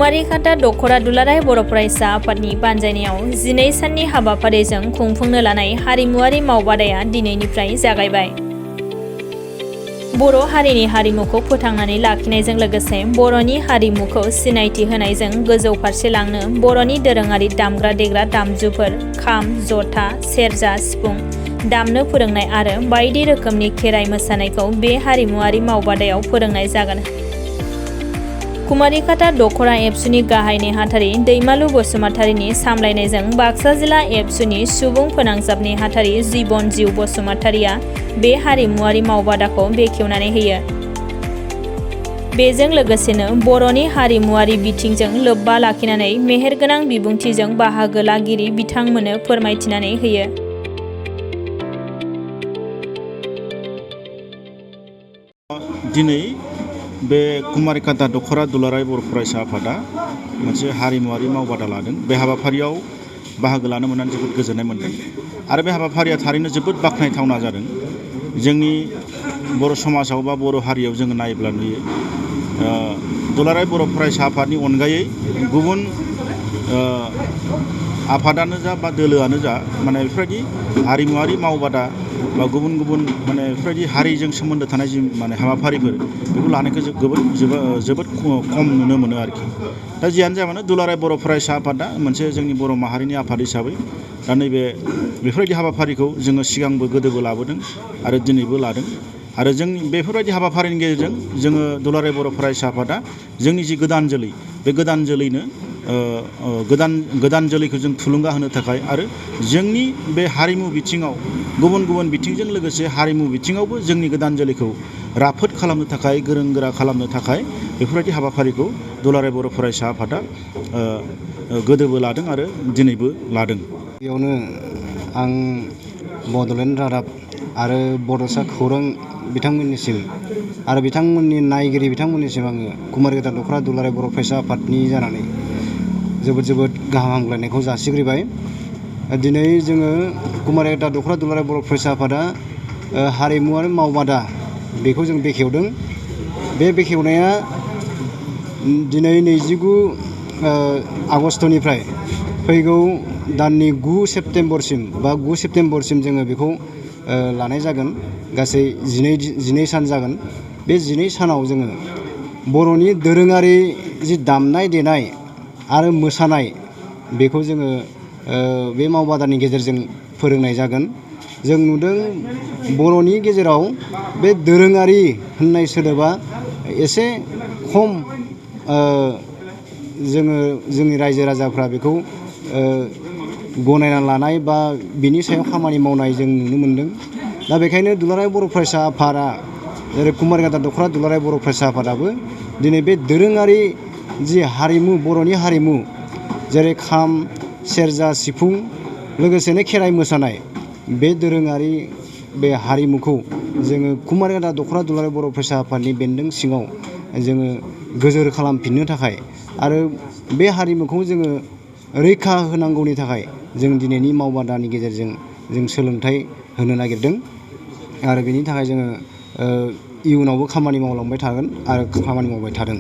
कुमारिकाटा दख'र दुलाराय बर' फरायसा आफादनि बानजायनायाव 12 साननि हाबाफारिजों खुंफुंनो लानाय हारिमुआरि मावबादाया दिनैनिफ्राय जागायबाय। बर' हारिनि हारिमुखौ फोथांनानै लाखिनायजों लोगोसे बर'नि हारिमुखौ सिनायथि होनायजों गोजौ फारसे लांनो बर'नि दोरोङारि दामग्रा देग्रा दामजुफोर खाम, जथा, सेरजा, सिफुं दामनो फोरोंनाय आरो बायदि रोखोमनि खेराइ मोसानायखौ बे हारिमुआरि मावबादायाव फोरोंनाय जागोन। कुमारिकाटा दख'र एबसुनि गाहाय नेहाथारि दैमालु बसुमतारीनि सामलायनायजों बाक्सा जिल्ला एबसुनि सुबुं फोनांजाब नेहाथारि जिबन जिउ बसुमतारीया बे हारिमुआरि मावबादाखौ बेखेवनानै होयो। बेजों लोगोसेनो बर'नि हारिमुआरि बिथिंजों लोब्बा लाखिनानै मेहेरगोनां बिबुंथिजों बाहागो लागिरि बिथांमोननो फोरमायथिनानै होयो। दिनै बे कुमारिकाटा दख'र दुलाराय बर' फरायसा आफादा मोनसे हारिमुआरि मावबादा लादों। बे हाबाफारियाव बाहागो लानो मोननानै जोबोद गोजोननाय मोनदों आरो बे हाबाफारिया थारैनो जोबोद बाख्नायथावना जादों। जोंनि बर' समाजाव बा बर' हारियाव जोङो नायोब्ला नुयो दुलाराय बर' फरायसा आफादनि अनगायै गुबुन आफादानो जा बा दोलोआनो जा माने बेफोरबायदि हारिमुआरि मावबादा बा गुबुन गुबुन माने बेफोरबायदि हारिजों सोमोन्दो थानाय जि माने हाबाफारिफोर बेखौ लानायखौ जोबोद खम नुनो मोनो आरोखि। दा जियानो जाया मानो दुलाराय बर' फरायसा आफादा मोनसे जोंनि बर' माहारिनि आफाद हिसाबै दा नैबे बेफोरबायदि हाबाफारिखौ जोङो सिगांबो गोदोबो लाबोदों आरो दिनैबो लादों आरो जोंनि बेफोरबायदि हाबाफारिनि गेजेरजों जोङो दुलाराय बर' फरायसा आफादा जोंनि जि गोदान जोलै बे गोदान जोलैनो गोदान जोलैखौ जों थुलुंगा होनो थाखाय आरो जोंनि बे हारिमु बिथिङाव गुबुन गुबुन बिथिंजों लोगोसे हारिमु बिथिङावबो जोंनि गोदान जोलैखौ राफोद खालामनो थाखाय गोरों गोरा खालामनो थाखाय बेफोरबायदि हाबाफारिखौ दुलाराय बर' फरायसा आफादा गोदोबो लादों आरो दिनैबो लादों। बेयावनो आं बड'लेण्ड रादाब आरो बड'सा खौरां बिथांमोननिसिम आरो बिथांमोननि नायगिरि बिथांमोननिसिम आङो कुमारिकाटा दख'र दुलाराय बर' फरायसा आफादनि जानानै जोबोद गाहाम हामग्लायनायखौ जासिग्रोबाय। दिनै जोङो कुमारिकाटा दख'र दुलाराय बर' फरायसा आफादा हारिमुआरि मावबादा बेखौ जों बेखेवदों। बे बेखेवनाया दिनै 29 आगष्टनिफ्राय फैगौ दाननि 9 सेप्तेम्बरसिम जोङो बेखौ लानाय जागोन। गासै 12 सान जागोन। बे 12 सानाव जोङो बर'नि दोरोङारि जि दामनाय देनाय आरो मोसानाय बेखौ जोङो बे मावबादानि गेजेरजों फोरोंनाय जागोन। जों नुदों बर'नि गेजेराव बे दोरोङारि होननाय सोदोबा एसे खम जोंनि रायजो राजाफ्रा बेखौ गनायना लानाय बा बिनि सायाव खामानि मावनाय जों नुनो मोनदों। दा बेखायनो दुलाराय बर' फरायसा आफादा जेरै कुमारिकाटा दख'र दुलाराय बर' फरायसा आफादाबो दिनै बे दोरोङारि जि हारिमु बर'नि हारिमु जेरै खाम, सेरजा, सिफुं लोगोसेनो खेराइ मोसानाय बे दोरोङारि बे हारिमुखौ जोङो कुमारिकाटा दख'र दुलाराय बर' फरायसा आफादनि बेन्दों सिङाव जोङो गोजोर खालामफिननो थाखाय आरो बे हारिमुखौ जोङो रैखा होनांगौनि थाखाय जों दिनैनि मावबादानि गेजेरजों जों सोलोंथाइ होनो नागिरदों आरो बेनि थाखाय जोङो इयुनावबो खामानि मावलांबाय थागोन आरो खामानि मावबाय थादों।